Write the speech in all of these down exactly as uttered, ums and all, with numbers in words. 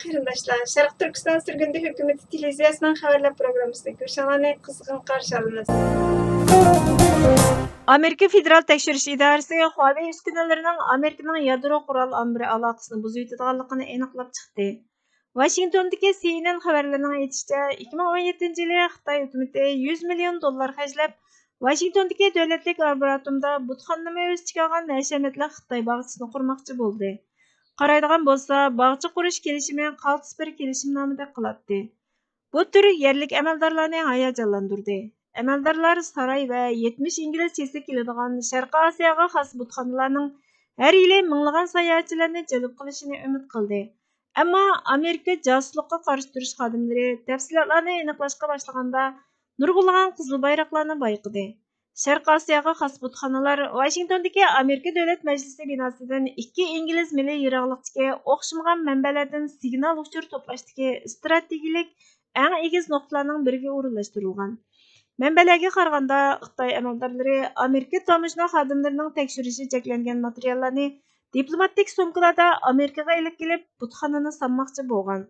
قېرىنداشلار، شەرقىي تۈركىستان سۈرگۈندە ھۆكۈمىتى تېلېۋىزىيەسىنىڭ خەۋەرلەر پروگراممىسىنى كۆرۈشۈڭلارنى قىزغىن قارشى ئالىمىز. ئامېرىكا فېدېرال تەكشۈرۈش ئىدارىسى خۇاۋېي ئۈسكۈنىلىرىنىڭ ئامېرىكىنىڭ يادرو قورال ئامبىرى ئالاقىسىنى بۇزۇۋېتىدىغانلىقىنى ئېنىقلاپ چىقتى. ۋاشىنگتوندىكى سى ئېن ئېن خەۋەرلىرىنىڭ ئېيتىشىچە، ئىككى مىڭ ئون يەتتىنچى يىلى خىتاي ھۆكۈمىتى يۈز مىليون دوللار خەجلەپ، ۋاشىنگتوندىكى دۆلەتلىك ئاربوراتومدا بۇتخانىنىمۇ ئۆز ئىچىگە ئالغان ھەشەمەتلىك خىتاي باغچىسىنى قۇرماقچى بولدى. قارايدىغان بولسا، باغچە قۇرۇش كېلىشىمى قالتىس بىر كېلىشىمنامىدەك قىلاتتى. بۇ تۈر يەرلىك ئەمەلدارلارنى ھاياجانلاندۇردى. ئەمەلدارلار ساراي ۋە يەتمىش ئىنگلىز چېسى كېلىدىغان شەرقىي ئاسىياغا خاس بۇتخانىلارنىڭ ھەر يىلى مىڭلىغان ساياھەتچىلەرنى جەلپ قىلىشىنى ئۈمىد قىلدى. ئەمما ئامېرىكا جاسۇسلۇققا قارشى تۇرۇش خادىملىرى تەپسىلاتلارنى ئېنىقلاشقا باشلىغاندا، نۇرغۇنلىغان قىزىل بايراقلارنى بايقىدى. شەرقىي ئاسىياغا خاس بۇتخانىلار ۋاشىنگتوندىكى ئامېرىكا دۆلەت مەجلىسى بىناسىدىن ئىككى ئىنگلىز مىلى يىراقلىقتىكى ئوخشىمىغان مەنبەلەردىن سىگنال ئۇچۇر توپلاشتىكى ئىستراتېگىيىلىك ئەڭ ئېگىز نۇقتىلارنىڭ بىرىگە ئورۇنلاشتۇرۇلغان. مەنبەلەرگە قارىغاندا، خىتاي ئەمەلدارلىرى ئامېرىكا تاموژنا خادىملىرىنىڭ تەكشۈرۈشى چەكلەنگەن ماتېرىياللارنى دىپلوماتىك سومكىلاردا ئامېرىكىغا ئېلىپ كېلىپ، بۇتخانىنى سانماقچى بولغان.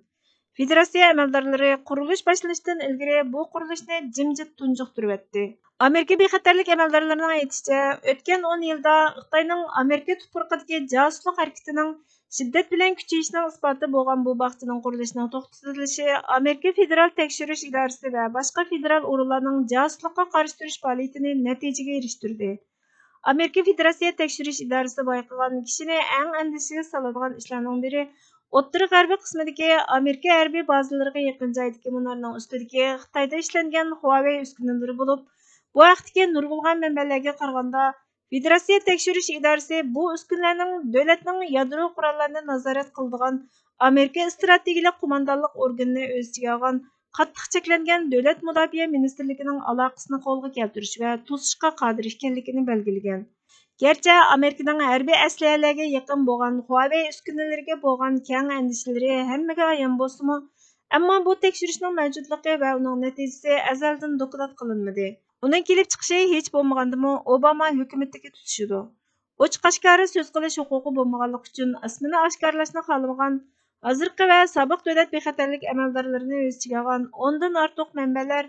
فېدېراتسىيە ئەمەلدارلىرى قۇرۇلۇش باشلىنىشتىن ئىلگىرى بۇ قۇرۇلۇشنى جىمجىت تۇنجۇقتۇرۇۋەتتى. ئامېرىكا بىخەتەرلىك ئەمەلدارلىرىنىڭ ئېيتىشىچە، ئۆتكەن ئون يىلدا خىتاينىڭ ئامېرىكا تۇپرىقىدىكى جاسۇسلۇق ھەرىكىتىنىڭ شىددەت بىلەن كۈچىيىشىنىڭ ئىسپاتى بولغان بۇ باغچىنىڭ قۇرۇلۇشىنىڭ توختىتىلىشى ئامېرىكا فېدېرال تەكشۈرۈش ئىدارىسى ۋە باشقا فېدېرال ئورۇنلارنىڭ جاسۇسلۇققا قارشى تۇرۇش پائالىيىتىنى نەتىجىگە ئېرىشتۈردى. ئامېرىكا فېدېراتسىيە تەكشۈرۈش ئىدارىسى بايقىغان كىشىنى ئەڭ ئەندىشىگە سالىدىغان ئىشلارنىڭ بىرى، ئوتتۇرا غەربىي قىسمىدىكى ئامېرىكا ھەربىي بازىلىرىغا يېقىن جايدىكى مۇنارنىڭ ئۈستىدىكى خىتايدا ئىشلەنگەن خۇاۋېي ئۈسكۈنىلىرى بولۇپ، بۇ ھەقتىكى نۇرغۇنلىغان مەنبەلەرگە قارىغاندا، فېدېراتسىيە تەكشۈرۈش ئىدارىسى بۇ ئۈسكۈنىلەرنىڭ دۆلەتنىڭ يادرو قوراللىرىنى نازارەت قىلىدىغان ئامېرىكا ئىستراتېگىيىلىك قوماندانلىق ئورگىنىنى ئۆز ئىچىگە ئالغان قاتتىق چەكلەنگەن دۆلەت مۇداپىئە مىنىستىرلىكىنىڭ ئالاقىسىنى قولغا كەلتۈرۈش ۋە توسۇشقا قادىر ئىكەنلىكىنى بەلگىلىگەن. گەرچە ئامېرىكىنىڭ ھەربىي ئەسلىھەلەرگە يېقىن بولغان خۇاۋېي ئۈسكۈنىلىرىگە بولغان كەڭ ئەندىشىلىرى ھەممىگە ئايان بولسىمۇ، ئەمما بۇ تەكشۈرۈشنىڭ مەۋجۇتلۇقى ۋە ئۇنىڭ نەتىجىسى ئەزەلدىن دوكلات قىلىنمىدى. ئۇنىڭ كېلىپ چىقىشى ھېچ بولمىغاندىمۇ ئوباما ھۆكۈمىتىگە تۇتىشىدۇ. ئوچۇق ئاشكارا سۆز قىلىش ھوقۇقى بولمىغانلىقى ئۈچۈن ئىسمىنى ئاشكارىلاشنى خالىمىغان ھازىرقى ۋە سابىق دۆلەت بىخەتەرلىك ئەمەلدارلىرىنى ئۆز ئىچىگە ئالغان ئوندىن ئارتۇق مەنبەلەر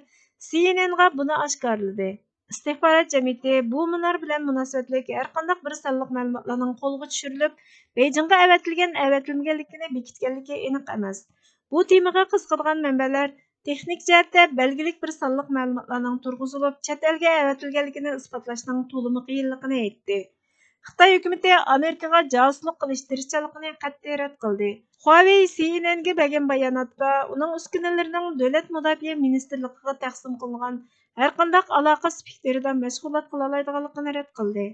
سى ئېن ئېنغا بۇنى ئاشكارىلىدى. ئىستىخبارات جەمئىيىتى بۇ مۇنار بىلەن مۇناسىۋەتلىك ھەرقانداق بىر سانلىق مەلۇماتلارنىڭ قولغا چۈشۈرۈلۈپ، بېيجىڭغا ئەۋەتىلگەن، ئەۋەتىلمىگەنلىكىنى بېكىتكەنلىكى ئېنىق ئەمەس. بۇ تېمىغا قىزىقىدىغان مەنبەلەر تېخنىك جەھەتتە بەلگىلىك بىر سانلىق مەلۇماتلارنىڭ تۇرغۇزۇلۇپ، چەت ئەلگە ئەۋەتىلگەنلىكىنى ئىسپاتلاشنىڭ تولىمۇ قىيىنلىقىنى ئېيتتى. خىتاي ھۆكۈمىتى ئامېرىكىغا جاسۇسلۇق قىلىش تىرىشچانلىقىنى قەتئىي رەت قىلدى. خۇاۋېي سى ئېن ئېنگە بەرگەن باياناتتا ئۇنىڭ ئۈسكۈنىلىرىنىڭ دۆلەت مۇداپىئە مىنىستىرلىقىغا تەقسىم قىلىنغان ھەرقانداق ئالاقە سپېكتىرىدا مەشغۇلات قىلالايدىغانلىقىنى رەت قىلدى.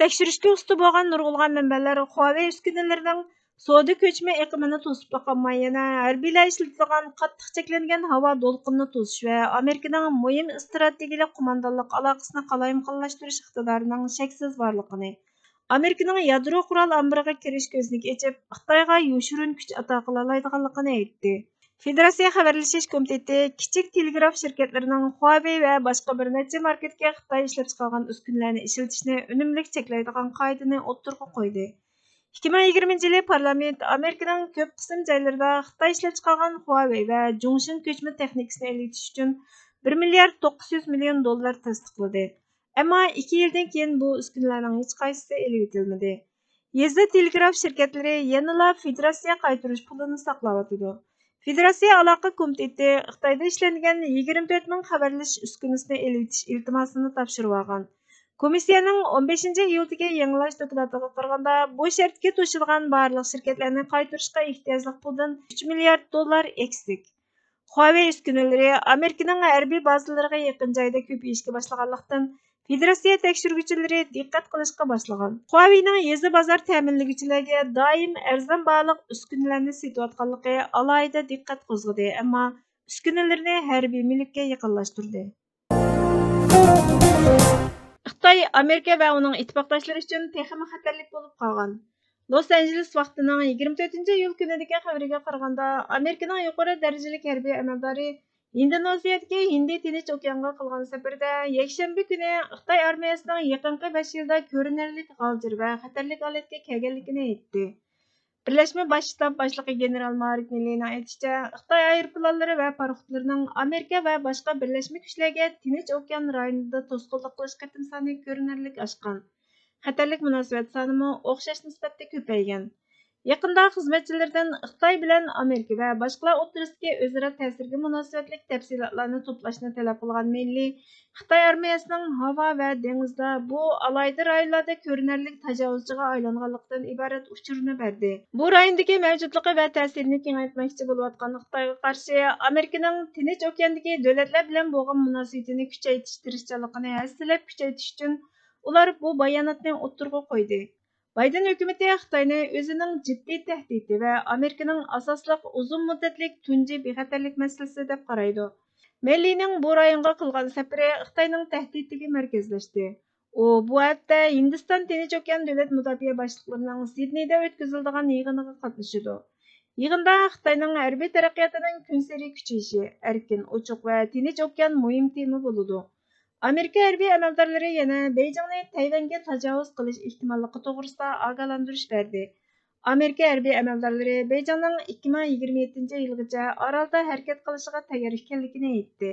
تەكشۈرۈشكە ئۇستا بولغان نۇرغۇنلىغان مەنبەلەر خۇاۋېي ئۈسكۈنىلىرىنىڭ سودا كۆچمە ئېقىمىنى توسۇپلا قالماي، يەنە ھەربىيلەر ئىشلىتىدىغان قاتتىق چەكلەنگەن ھاۋا دولقۇنىنى توسۇش ۋە ئامېرىكىنىڭ مۇھىم ئىستراتېگىيىلىك قوماندانلىق ئالاقىسىنى قالايمىقانلاشتۇرۇش ئىقتىدارىنىڭ شەكسىز بارلىقىنى، ئامېرىكىنىڭ يادرو قورال ئامبىرىغا كىرىش كۆزنىكى ئېچىپ، خىتايغا يوشۇرۇن كۈچ ئاتا قىلالايدىغانلىقىنى ئېيتتى. فېدېراتسىيە خەۋەرلىشىش كومىتېتى كىچىك تېلېگراف شىركەتلىرىنىڭ خۇاۋېي ۋە باشقا بىر نەچچە ماركېتكە خىتاي ئىشلەپچىقارغان ئۈسكۈنىلەرنى ئىشلىتىشنى ئۈنۈملۈك چەكلەيدىغان قائىدىنى ئوتتۇرىغا قويدى. ئىككى مىڭ يىگىرمىنچى يىلى پارلامېنت ئامېرىكىنىڭ كۆپ قىسىم جايلىرىدا خىتاي ئىشلەپچىقارغان خۇاۋېي ۋە جۇڭشىن كۆچمە تېخنىكىسىنى ئېلىۋېتىش ئۈچۈن بىر مىليارد توققۇز يۈز مىليون دوللار تەستىقلىدى. ئەمما ئىككى يىلدىن كېيىن بۇ ئۈسكۈنىلەرنىڭ ھېچقايسىسى ئېلىۋېتىلمىدى. يېزا تېلېگراف شىركەتلىرى يەنىلا فېدېراتسىيە قايتۇرۇش پۇلىنى ساقلاۋاتىدۇ. فېدېراتسىيە ئالاقە كومىتېتى خىتايدا ئىشلەنگەن يىگىرمە تۆت مىڭ خەۋەرلىشىش ئۈسكۈنىسىنى ئېلىۋېتىش ئىلتىماسىنى تاپشۇرۇۋالغان. كومىسسىيەنىڭ ئون بەشىنچى ئىيۇلدىكى يېڭىلاش دوكلاتىغا قارىغاندا، بۇ شەرتكە توشىدىغان بارلىق شىركەتلەرنى قايتۇرۇشقا ئېھتىياجلىق پۇلدىن ئۈچ مىليارد دوللار ئەكسىك. خۇاۋېي ئۈسكۈنىلىرى ئامېرىكىنىڭ ھەربىي بازىلىرىغا يېقىن جايدا كۆپىيىشكە باشلىغانلىقتىن، فېدېراتسىيە تەكشۈرگۈچىلىرى دىققەت قىلىشقا باشلىغان. خۇاۋېينىڭ يېزا بازار تەمىنلىگۈچىلەرگە دائىم ئەرزان باھالىق ئۈسكۈنىلەرنى سېتىۋاتقانلىقى ئالاھىدە دىققەت قوزغىدى، ئەمما ئۈسكۈنىلىرىنى ھەربىي مۈلۈككە يېقىنلاشتۇردى. خىتاي ئامېرىكا ۋە ئۇنىڭ ئىتتىپاقداشلىرى ئۈچۈن تېخىمۇ خەتەرلىك بولۇپ قالغان. لوس ئانژېلېس ۋاقتىنىڭ يىگىرمە تۆتىنچى ئىيۇل كۈنىدىكى خەۋىرىگە قارىغاندا، ئامېرىكىنىڭ يۇقىرى دەرىجىلىك ھەربىي ئەمەلدارى ھىندونېزىيەدىكى ھىندى تىنچ ئوكيانغا قىلغان سەپىرىدە يەكشەنبە كۈنى خىتاي ئارمىيەسىنىڭ يېقىنقى بەش يىلدا كۆرۈنەرلىك غالجىر ۋە خەتەرلىك ھالەتكە كەلگەنلىكىنى ئېيتتى. بىرلەشمە باش شتاب باشلىقى گېنېرال مارك مىللىنىڭ ئېيتىشىچە، خىتاي ئايروپىلانلىرى ۋە پاراخوتلىرىنىڭ ئامېرىكا ۋە باشقا بىرلەشمە كۈچلەرگە تىنچ ئوكيان رايونىدا توسقۇنلۇق قىلىش قېتىم سانى كۆرۈنەرلىك ئاشقان. خەتەرلىك مۇناسىۋەت سانىمۇ ئوخشاش نىسبەتتە كۆپەيگەن. يېقىندا خىزمەتچىلىرىدىن خىتاي بىلەن ئامېرىكا ۋە باشقىلار ئوتتۇرىسىدىكى ئۆزئارا تەسىرگە مۇناسىۋەتلىك تەپسىلاتلارنى توپلاشنى تەلەپ قىلغان مىللىي خىتاي ئارمىيەسىنىڭ ھاۋا ۋە دېڭىزدا بۇ ئالاھىدە رايونلاردا كۆرۈنەرلىك تاجاۋۇزچىغا ئايلانغانلىقتىن ئىبارەت ئۇچۇرنى بەردى. بۇ رايوندىكى مەۋجۇتلۇقى ۋە تەسىرىنى كېڭەيتمەكچى بولۇۋاتقان خىتايغا قارشى ئامېرىكىنىڭ تىنچ ئوكياندىكى دۆلەتلەر بىلەن بولغان مۇناسىۋىتىنى كۈچەيتىش تىرىشچانلىقىنى ھەسسىلەپ كۈچەيتىش ئۈچۈن ئۇلار بۇ باياناتنى ئوتتۇرىغا قويدى. بايدېن ھۆكۈمىتى خىتاينى ئۆزىنىڭ جىددىي تەھدىتى ۋە ئامېرىكىنىڭ ئاساسلىق ئۇزۇن مۇددەتلىك تۇنجى بىخەتەرلىك مەسىلىسى دەپ قارايدۇ. مېللىنىڭ بۇ رايونغا قىلغان سەپىرى خىتاينىڭ تەھدىتىگە مەركەزلەشتى. ئۇ بۇ ھەپتە ھىندىستان تىنچ ئوكيان دۆلەت مۇداپىئە باشلىقلىرىنىڭ سىدنېيدا ئۆتكۈزۈلىدىغان يىغىنىغا قاتنىشىدۇ. يىغىندا خىتاينىڭ ھەربىي تەرەققىياتىنىڭ كۈنسېرى كۈچىيىشى، ئەركىن، ئوچۇق ۋە تىنچ ئوكيان مۇھىم تېما بولىدۇ. ئامېرىكا ھەربىي ئەمەلدارلىرى يەنە بېيجىڭنى تەيۋەنگە تاجاۋۇز قىلىش ئېھتىماللىقى توغرىسىدا ئاگاھلاندۇرۇش بەردى. ئامېرىكا ھەربىي ئەمەلدارلىرى بېيجىڭنىڭ ئىككى مىڭ يىگىرمە يەتتىنچى يىلغىچە ئارالدا ھەرىكەت قىلىشىغا تەييار ئىكەنلىكىنى ئېيتتى.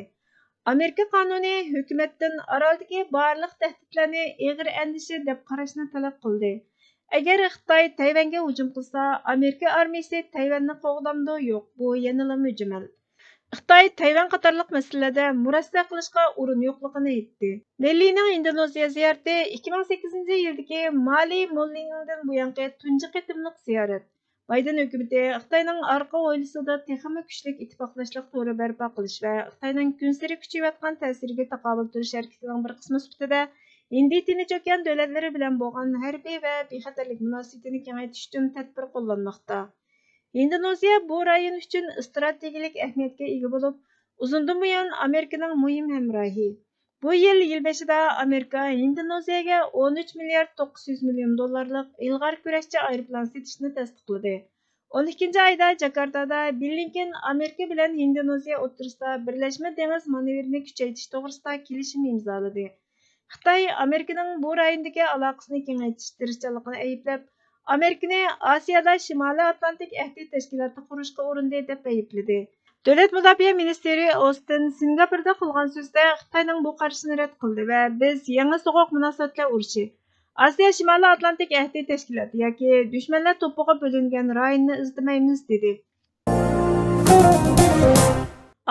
ئامېرىكا قانۇنى ھۆكۈمەتتىن ئارالدىكى بارلىق تەھدىتلەرنى ئېغىر ئەندىشە دەپ قاراشنى تەلەپ قىلدى. ئەگەر خىتاي تەيۋەنگە ھۇجۇم قىلسا، ئامېرىكا ئارمىيىسى تەيۋەننى قوغدامدۇ يوق، بۇ يەنىلا مۈجمەل. خىتاي تەيۋەن قاتارلىق مەسىلىلەردە مۇرەسسە قىلىشقا ئورۇن يوقلۇقىنى ئېيتتى. مېللىنىڭ ئىندونېزىيە زىيارىتى ئىككى مىڭ سەككىزىنچى يىلدىكى مالى موللىنىڭدىن بۇيانقى تۇنجى قېتىملىق زىيارەت. بايدېن ھۆكۈمىتى خىتاينىڭ ئارقا ھويلىسىدا تېخىمۇ كۈچلۈك ئىتتىپاقداشلىق تورى بەرپا قىلىش ۋە خىتاينىڭ كۈنسېرى كۈچىيىۋاتقان تەسىرىگە تاقابىل تۇرۇش ھەرىكىتىنىڭ بىر قىسمى سۈپىتىدە ھىندى تىنچ ئوكيان دۆلەتلىرى بىلەن بولغان ھەربىي ۋە بىخەتەرلىك مۇناسىۋىتىنى كېڭەيتىش ئۈچۈن تەدبىر قوللانماقتا. ھىندونېزىيە بۇ رايون ئۈچۈن ئىستراتېگىيەلىك ئەھمىيەتكە ئىگە بولۇپ، ئۇزۇندىن بۇيان ئامېرىكىنىڭ مۇھىم ھەمراھى. بۇ يىل يىل بېشىدا ئامېرىكا ھىندونېزىيەگە ئون ئۈچ مىليارد توققۇز يۈز مىليون دوللارلىق ئىلغار كۈرەشچى ئايروپىلان سېتىشنى تەستىقلىدى. ئون ئىككىنچى ئايدا جاكارتادا بلىنكېن ئامېرىكا بىلەن ھىندونېزىيە ئوتتۇرىسىدا بىرلەشمە دېڭىز مانېۋىرىنى كۈچەيتىش توغرىسىدا كېلىشىم ئىمزالىدى. خىتاي ئامېرىكىنىڭ بۇ رايوندىكى ئالاقىسىنى كېڭەيتىش تىرىشچانلىقىنى ئەيىبلەپ، ئامېرىكىنى ئاسىيادا شىمالىي ئاتلانتىك ئەھدى تەشكىلاتى قۇرۇشقا ئۇرۇندى دەپ ئەيىبلىدى. دۆلەت مۇداپىئە مىنىستىرى ئوستىن سىنگاپوردا قىلغان سۆزىدە خىتاينىڭ بۇ قارىشىنى رەت قىلدى ۋە بىز يېڭى سوغۇق مۇناسىۋەتلەر ئۇرۇشى، ئاسىيا شىمالىي ئاتلانتىك ئەھدى تەشكىلاتى ياكى دۈشمەنلەر توپىغا بۆلۈنگەن رايوننى ئىزدىمەيمىز، دېدى.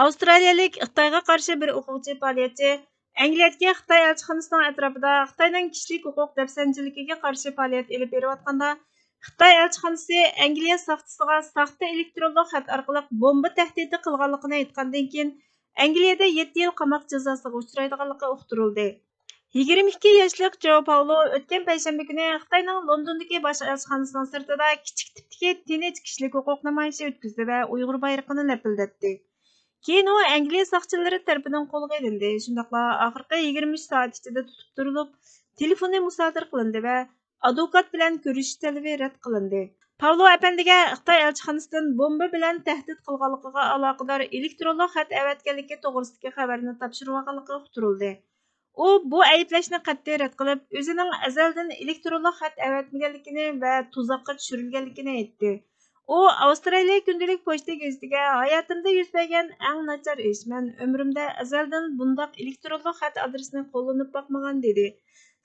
ئاۋسترالىيەلىك خىتايغا قارشى بىر ھوقۇقچى پائالىيەتچى ئەنگلىيەدىكى خىتاي ئەلچىخانىسىنىڭ ئەتراپىدا خىتاينىڭ كىشىلىك ھوقۇق دەپسەندىچىلىكىگە قارشى پائالىيەت ئېلىپ بېرىۋاتقاندا، خىتاي ئەلچىخانىسى ئەنگلىيە ساقچىسىغا ساختا ئېلېكترونلۇق خەت ئارقىلىق بومبا تەھدىتى قىلغانلىقىنى ئېيتقاندىن كېيىن، ئەنگلىيەدە يەتتە يىل قاماق جازاسىغا ئۇچرايدىغانلىقى ئۇقتۇرۇلدى. يىگىرمە ئىككى ياشلىق جاۋ پاۋلو ئۆتكەن پەيشەنبە كۈنى خىتاينىڭ لوندوندىكى باش ئەلچىخانىسىنىڭ سىرتىدا كىچىك تىپتىكى تىنچ كىشىلىك ھوقۇق نامايىشى ئۆتكۈزدى ۋە ئۇيغۇر بايرىقىنى لەپىلدەتتى. كېيىن ئۇ ئەنگلىيە ساقچىلىرى تەرىپىدىن قولغا ئېلىندى، شۇنداقلا ئاخىرقى يىگىرمە ئۈچ سائەت ئىچىدە تۇتۇپ تۇرۇلۇپ، تېلېفونى مۇسادىرە قىلىندى ۋە ئادۋوكات بىلەن كۆرۈشۈش تەلىپى رەت قىلىندى. پاۋلو ئەپەندىگە خىتاي ئەلچىخانىسىدىن بومبا بىلەن تەھدىت قىلغانلىقىغا ئالاقىدار ئېلېكترونلۇق خەت ئەۋەتكەنلىكى توغرىسىدىكى خەۋەرنى تاپشۇرۇۋالغانلىقى ئۇقتۇرۇلدى. ئۇ بۇ ئەيىبلەشنى قەتئىي رەت قىلىپ، ئۆزىنىڭ ئەزەلدىن ئېلېكترونلۇق خەت ئەۋەتمىگەنلىكىنى ۋە تۇزاققا چۈشۈرۈلگەنلىكىنى ئېيتتى. ئۇ ئاۋسترالىيە كۈندىلىك پوچتا گېزىتىگە، ھاياتىمدا يۈز بەرگەن ئەڭ ناچار ئىش، مەن ئۆمرۈمدە ئەزەلدىن بۇنداق ئېلېكترونلۇق خەت ئادرېسىنى قوللىنىپ باقمىغان، دېدى.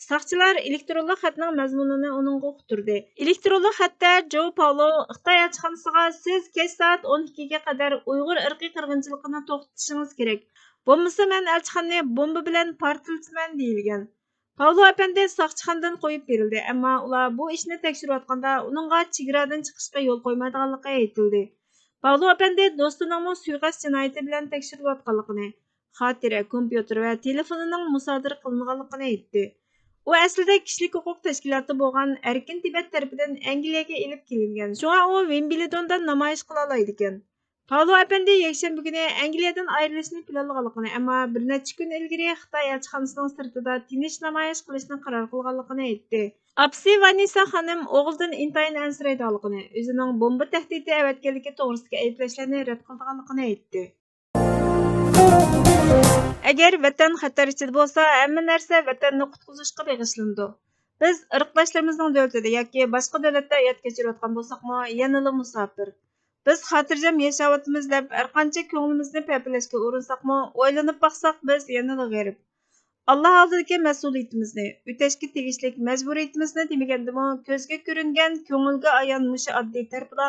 ساقچىلار ئېلېكترونلۇق خەتنىڭ مەزمۇنىنى ئۇنىڭغا ئۇقتۇردى. ئېلېكترونلۇق خەتتە جوۋ پاۋلو خىتاي ئەلچىخانىسىغا، سىز كەچ سائەت ئون ئىككىگە قەدەر ئۇيغۇر ئىرقىي قىرغىنچىلىقىنى توختىتىشىڭىز كېرەك، بولمىسا مەن ئەلچىخانىنى بومبا بىلەن پارتلىتىمەن، دېيىلگەن. پاۋلو ئەپەندى ساقچىخانىدىن قويۇپ بېرىلدى، ئەمما ئۇلار بۇ ئىشنى تەكشۈرۈۋاتقاندا ئۇنىڭغا چېگرادىن چىقىشقا يول قويمايدىغانلىقى ئېيتىلدى. پاۋلو ئەپەندى دوستىنىڭمۇ سۇيىقەست جىنايىتى بىلەن تەكشۈرۈلۈۋاتقانلىقىنى، خاتىرە، كومپيۇتېر ۋە تېلېفونىنىڭ مۇسادىرە قىلىنغانلىقىنى ئېيتتى. ئۇ ئەسلىدە كىشىلىك ھوقۇق تەشكىلاتى بولغان ئەركىن تىبەت تەرىپىدىن ئەنگلىيەگە ئېلىپ كېلىنگەن، شۇڭا ئۇ ۋىمبلدوندا نامايىش قىلالايدىكەن. پاۋلو ئەپەندى يەكشەنبە كۈنى ئەنگلىيەدىن ئايرىلىشنى پىلانلىغانلىقىنى، ئەمما بىر نەچچە كۈن ئىلگىرى خىتاي ئەلچىخانىسىنىڭ سىرتىدا تىنچ نامايىش قىلىشنى قارار قىلغانلىقىنى ئېيتتى. ئاپىسى ۋاننېسسا خانىم ئوغلىدىن ئىنتايىن ئەنسىرەيدىغانلىقىنى، ئۆزىنىڭ بومبا تەھدىتى ئەۋەتكەنلىكى توغرىسىدىكى ئەيىبلەشلەرنى رەت قىلىدىغانلىقىنى ئېيتتى. ئەگەر ۋەتەن خەتەر ئىچىدە بولسا، ھەممە نەرسە ۋەتەننى قۇتقۇزۇشقا بېغىشلىنىدۇ. بىز ئىرقداشلىرىمىزنىڭ دۆلىتىدە ياكى باشقا دۆلەتتە ھايات كەچۈرۈۋاتقان بولساقمۇ، يەنىلا مۇساپىر. بىز خاتىرجەم ياشاۋاتىمىز دەپ ھەرقانچە كۆڭلىمىزنى پەپىلەشكە ئۇرۇنساقمۇ، ئويلىنىپ باقساق، بىز يەنىلا غېرىب. ئاللا ئالدىدىكى مەسئۇلىيىتىمىزنى، ئۆتەشكە تېگىشلىك مەجبۇرىيىتىمىزنى دېمىگەندىمۇ، كۆزگە كۆرۈنگەن، كۆڭۈلگە ئايان مۇشۇ ئاددىي تەرىپىلا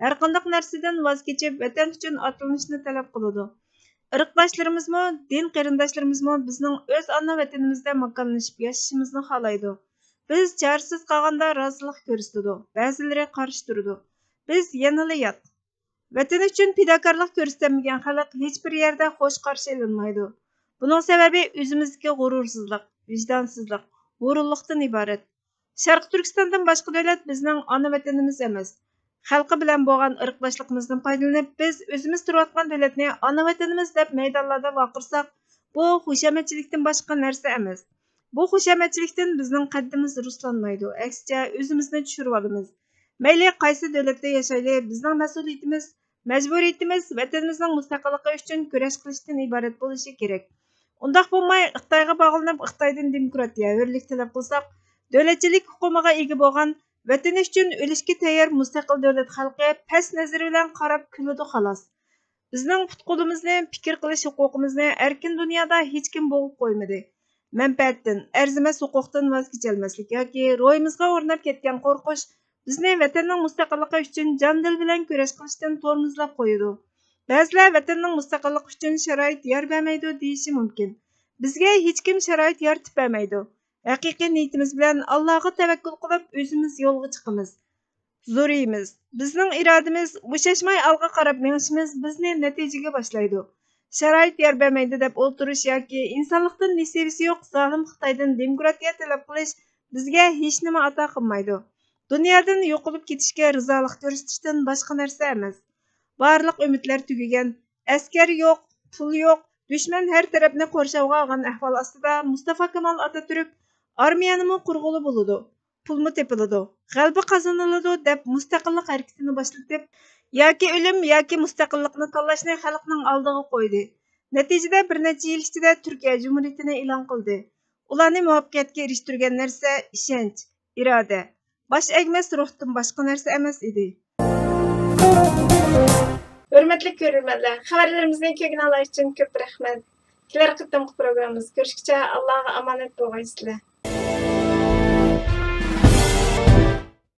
ھەرقانداق نەرسىدىن ۋاز كېچىپ، ۋەتەن ئۈچۈن ئاتلىنىشنى تەلەپ قىلىدۇ. ئىرقداشلىرىمىزمۇ، دىن قېرىنداشلىرىمىزمۇ بىزنىڭ ئۆز ئانا ۋەتىنىمىزدە ماكانلىشىپ ياشىشىمىزنى خالايدۇ. بىز چارىسىز قالغاندا رازىلىق كۆرسىتىدۇ، بەزىلىرى قارشى تۇرىدۇ. بىز يەنىلا يات. ۋەتىنى ئۈچۈن پىداكارلىق كۆرسىتەلمىگەن خەلق ھېچبىر يەردە خوش قارشى ئېلىنمايدۇ. بۇنىڭ سەۋەبى ئۆزىمىزدىكى غۇرۇرسىزلىق، ۋىجدانسىزلىق، ھۇرۇنلۇقتىن ئىبارەت. شەرقىي تۈركىستاندىن باشقا دۆلەت بىزنىڭ ئانا ۋەتىنىمىز ئەمەس. خەلقى بىلەن بولغان ئىرقداشلىقىمىزدىن پايدىلىنىپ، بىز ئۆزىمىز تۇرۇۋاتقان دۆلەتنى ئانا ۋەتىنىمىز دەپ مەيدانلاردا ۋارقىرىساق، بۇ خۇشامەتچىلىكتىن باشقا نەرسە ئەمەس. بۇ خۇشامەتچىلىكتىن بىزنىڭ قەددىمىز رۇسلانمايدۇ، ئەكسىچە ئۆزىمىزنى چۈشۈرۈۋالىمىز. مەيلى قايسى دۆلەتتە ياشايلى، بىزنىڭ مەسئۇلىيىتىمىز، مەجبۇرىيىتىمىز ۋەتىنىمىزنىڭ مۇستەقىللىقى ئۈچۈن كۈرەش قىلىشتىن ئىبارەت بولۇشى كېرەك. ئۇنداق بولماي، خىتايغا باغلىنىپ، خىتايدىن دېموكراتىيە، ھۆرلۈك تەلەپ قىلساق، دۆلەتچىلىك ئۇقۇمىغا ئىگە بولغان، ۋەتىنى ئۈچۈن ئۆلۈشكە تەييار مۇستەقىل دۆلەت خەلقى پەس نەزىرى بىلەن قاراپ كۈلىدۇ، خالاس. بىزنىڭ پۇت-قولىمىزنى، پىكىر قىلىش ھوقۇقىمىزنى ئەركىن دۇنيادا ھېچكىم بوغۇپ قويمىدى. مەنپەئەتتىن، ئەرزىمەس ھوقۇقتىن ۋاز كېچەلمەسلىك ياكى روھىمىزغا ئورناپ كەتكەن قورقۇش بىزنى ۋەتەننىڭ مۇستەقىللىقى ئۈچۈن جان-دىل بىلەن كۈرەش قىلىشتىن تورمۇزلاپ قويىدۇ. بەزىلەر ۋەتەننىڭ مۇستەقىللىقى ئۈچۈن شارائىت يار بەرمەيدۇ دېيىشى مۇمكىن. بىزگە ھېچكىم شارائىت يارىتىپ بەرمەيدۇ. ھەقىقىي نىيىتىمىز بىلەن ئاللاغا تەۋەككۈل قىلىپ، ئۆزىمىز يولغا چىقىمىز. زورىيىمىز. بىزنىڭ ئىرادىمىز، بوشاشماي ئالغا قاراپ مېڭىشىمىز بىزنى نەتىجىگە باشلايدۇ. شارائىت يار بەرمەيدۇ دەپ ئولتۇرۇش ياكى ئىنسانلىقتىن نېسىۋىسى يوق زالىم خىتايدىن دېموكراتىيە تەلەپ قىلىش بىزگە ھېچنېمە ئاتا قىلمايدۇ. دۇنيادىن يوقىلىپ كېتىشكە رىزالىق كۆرسىتىشتىن باشقا نەرسە ئەمەس. بارلىق ئۈمىدلەر تۈگىگەن، ئەسكەر يوق، پۇل يوق، دۈشمەن ھەر تەرەپنى قورشاۋغا ئالغان ئەھۋال ئاستىدا مۇستافا كامال ئاتاتۈرك ئارمىيەنىمۇ قۇرغىلى بولىدۇ، پۇلمۇ تېپىلىدۇ، غەلىبە قازىنىلىدۇ دەپ مۇستەقىللىق ھەرىكىتىنى باشلىتىپ، ياكى ئۆلۈم، ياكى مۇستەقىللىقنى تاللاشنى خەلقنىڭ ئالدىغا قويدى. نەتىجىدە بىر نەچچە يىل ئىچىدە تۈركىيە جۇمھۇرىيىتىنى ئېلان قىلدى. ئۇلارنى مۇۋەپپەقىيەتكە ئېرىشتۈرگەن نەرسە ئىشەنچ، ئىرادە، باش ئەگمەس روھتىن باشقا نەرسە ئەمەس ئىدى. ھۆرمەتلىك كۆرۈرمەنلەر، خەۋەرلىرىمىزنى كۆرگىنىڭلار ئۈچۈن كۆپ رەھمەت. كېلەر قېتىمقى پروگراممىمىزدا كۆرۈشكىچە ئاللاغا ئامانەت بولغايسىلەر.